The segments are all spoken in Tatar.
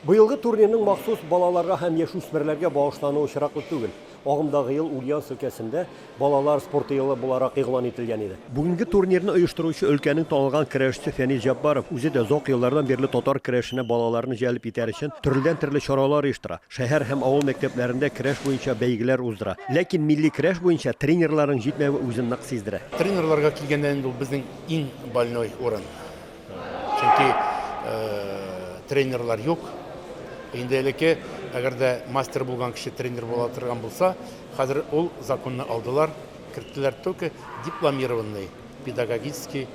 Быелгы турнирның махсус балаларга һәм яшүсмерләргә багышлануы очраклы түгел. Агымдагы ел Ульяновск өлкәсендә Балалар спорты елы буларак игълан ителгән иде. Бүгенге турнирны оештыручы өлкәнең танылган көрәшчесе Фәнис Җаббаров үзе дә озак еллардан бирле татар көрәшенә балаларны җәлеп итәр өчен төрледән-төрле чаралар оештыра, шәһәр һәм авыл мәктәпләрендә көрәш буенча бәйгеләр уздыра. Ләкин милли көрәш буенча тренерларның җитмәве үзен нык сиздерә. Тренерларга килгәндә инде ул безнең иң больной урын. Чөнки тренерлар юк. Инде элекке, әгәр дә мастер булган кеше тренер була торган булса, хәзер ул законны алдылар, керттеләр только дипломированный педагогический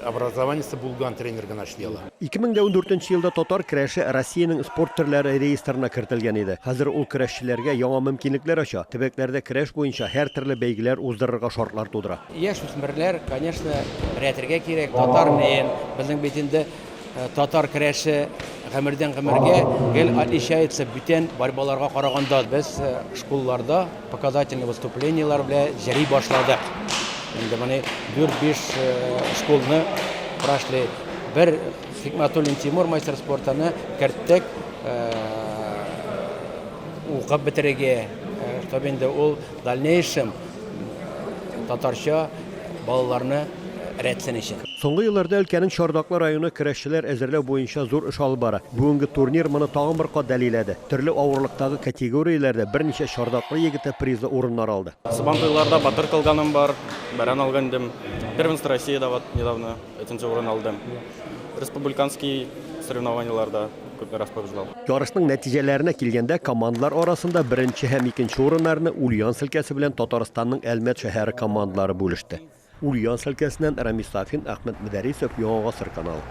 образованиесе булган тренер гына эшли ала. 2014 елда татар көрәше Россиянең спорт төрләре реестрына кертелгән иде. Хәзер ул көрәшчеләргә яңа мөмкинлекләр ача, төбәкләрдә көрәш буенча һәртөрле бәйгеләр уздырырга шартлар тудыра. Яшүсмерләр, конечно, рәтергә кирәк, татар неен. Безнең бит инде татар көрәше гомердән гомергә гел отличается бүтән борьбаларга караганда. Без школларда показательный выступлениеләр белән җыри башладык. Инде менә дүрт-биш школны прошли. Бер Хикмәтуллин Тимур мастер спортаны керттек укып бетерергә, чтобы инде ул дальнейшем татарча балаларны рәтсен өчен. Соңгы елларда өлкәнең Чардаклы районы көрәшчеләр әзерләү буенча зур эш алып бара. Бүгенге турнир моны тагын бер кат дәлилләде. Төрле авырлыктагы категорияләрдә берничә Чардаклы егете призлы урыннар алды. Сабантуйларда батыр кылганым бар, бәрән алган идем. Первенство России да вот недавно өченче урын алдым. Республиканский соревнованиеларда күпме раз побеждал. Ярышның нәтиҗәләренә килгәндә, командалар арасында беренче һәм икенче урыннарны Ульяновск өлкәсе белән Татарстанның Әлмәт шәһәре командалары бүлеште. Ульяновск өлкәсеннән Рамис Сафин, Әхмәт Мөдәрисов, Яңа Гасыр каналы.